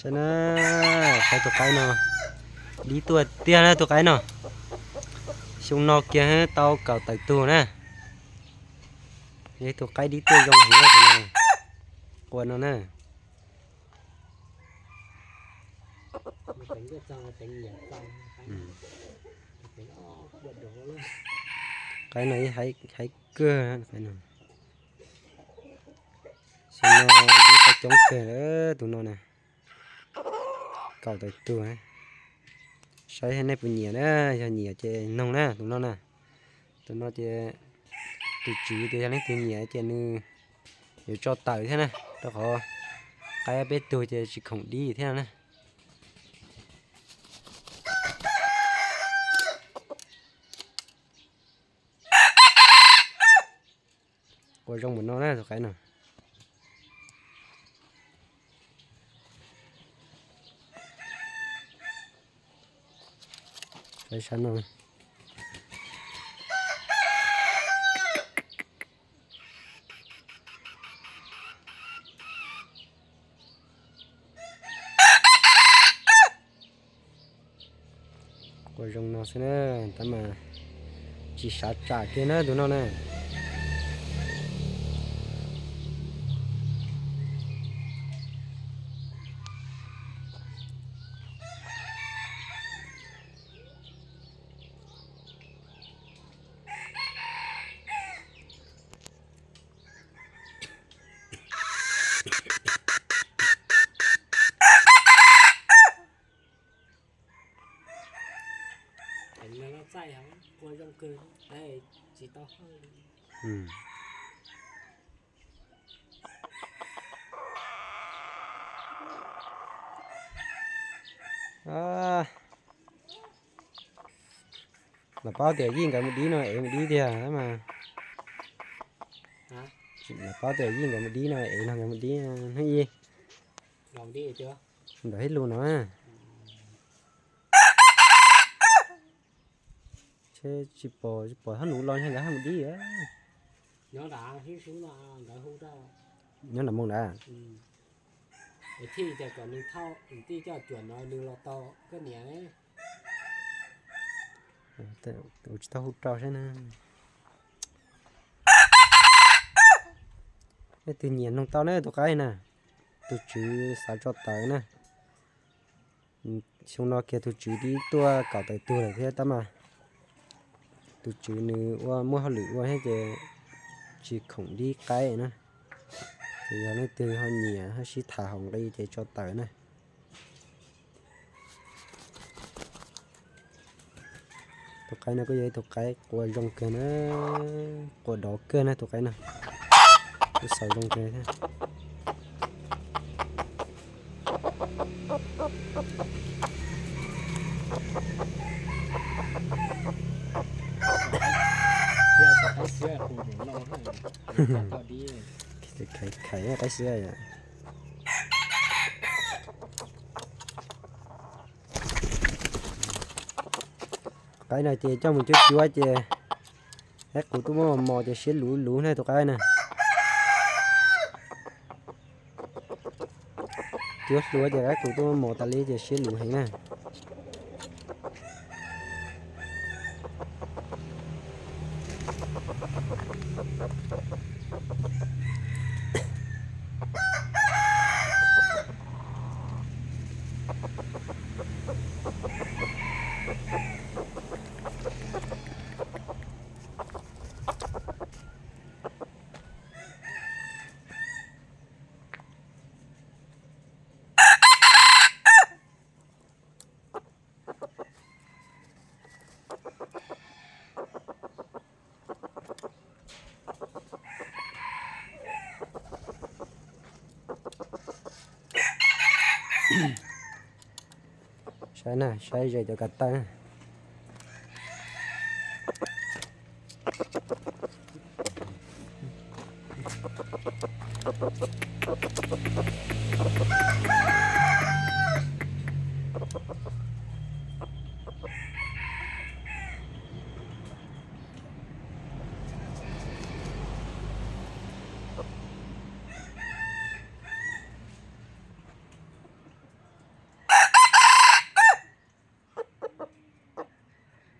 Saib na, saib tus qaib no, dib tuaj tiag na tus qaib no. Xyoo no kiag tau kaum tawm tug na. Yog tus qaib dib tuaj zoo heev na tus no, qua no na. Qaib no ib haib kawg, xyoo no dib tau coob kawg tus no na. Kaum tawm tug, saib nej puas nyiam na, yog nyiam ces noog na tus no na. Tus no ces tus tswv tias yog leej twg nyiam ces nws yuav tso tawm thiab na, rau qhov qaib peb tug ces tsis khoom dib thiab na. Qua zoo npaum no na tus qaib no. Saib sab no. Qua zoo no xwb na, tab mas tsis sav tsam kiag na tus no na. Lawv paub tias yij nkawd mus dib no es mus dib tiag mas. Lawv paub tias yij nkawd mus dib no es no nkawd mus dib hnub ib. Ntawm hib lus no. Tsis pom, tsis pom thab nus los nkawd mus dib. Nyob nram mus nrad. Ua tsis tau hu rau saib na. Nej twg nyiam noog tau na tus qaib na, tus tswv xav tso tawm na. Xyoo no kiag tus tswv twb tuaj kaum tawm tug lawm thiab tab mas tus tswv nws ua muaj hauj lwm ua thiab ces tsis khoom dib qaib na. Ces yog leej twg ho nyiam ho sib tham hauv nqi ces tso tawm na. Tus qaib no kuj yog ib tug qaib qua zoo kawg na, qua dov kawg na tus qaib no. Kuj xav zoo kawg thiab. Khaiv khaiv qaib xwb. Qaib no ces coj mus cuab cuab ces qaib qus tuaj muab mos mos ces siab luv luv na tus qaib na. Cuab hluav ces qaib qus tuaj muab mos tas li ces siab luv heev na. Saib na, saib ze cov kav tawj.